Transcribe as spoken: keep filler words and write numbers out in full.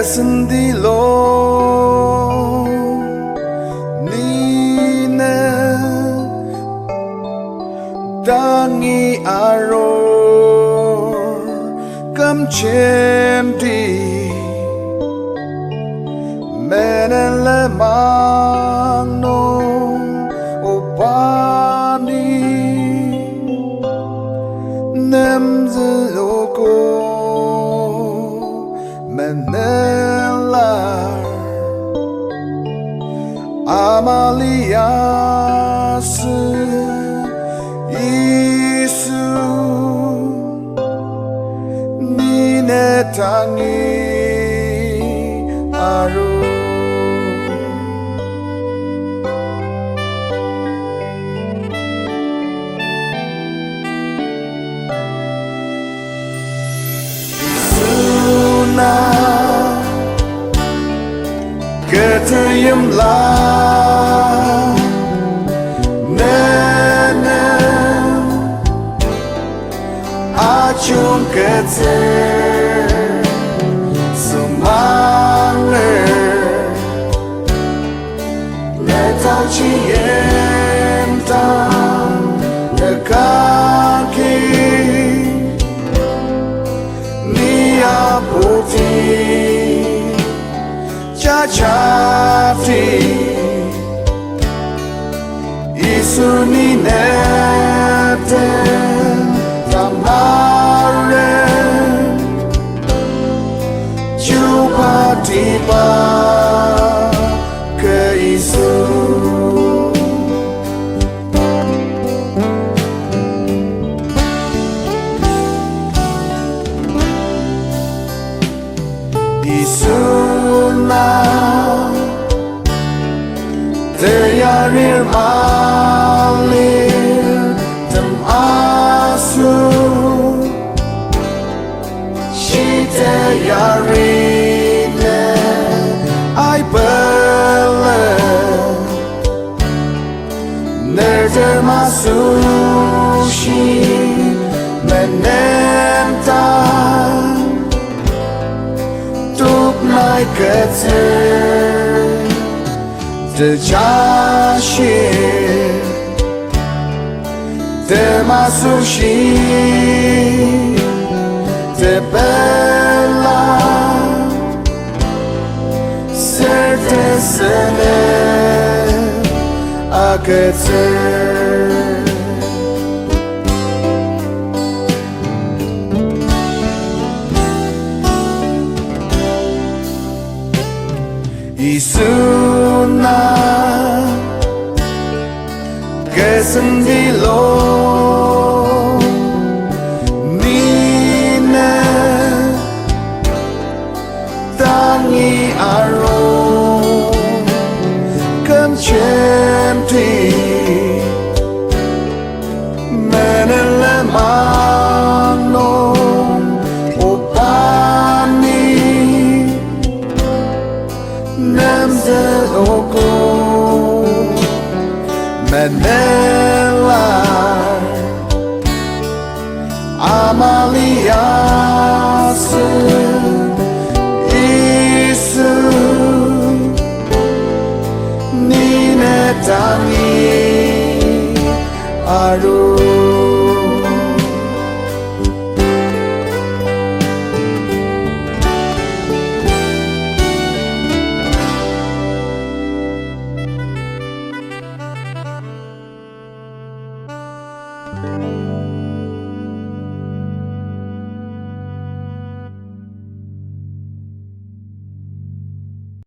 Sendilo, ni ne tangi arur, küm jenti, menen lenmang nung, O ba ni nemzüogo. Menelar amaliasü Yisu, ni ne tangi arur. Yisu na kü teimla, ne nem ajungkettsü sümanger. Ne taochi yimdang ne kaki, ni aputi jajati. Yisu, ni ne den tamaren, chubatiba kü Yisu. Yisu na teyarir malir tem asu, shi teyari ne aibele. Nertem asoshi menemdang tuk nai ketsür tejashi, tem asoshi tepela ser tesene aketsür. Yisu na kü sendilo, ni ne tangi arur, küm jenti menen lenmang nung, O ba ni nemzüogo. Menelar amaliasü Yisu, ni ne tangi arur.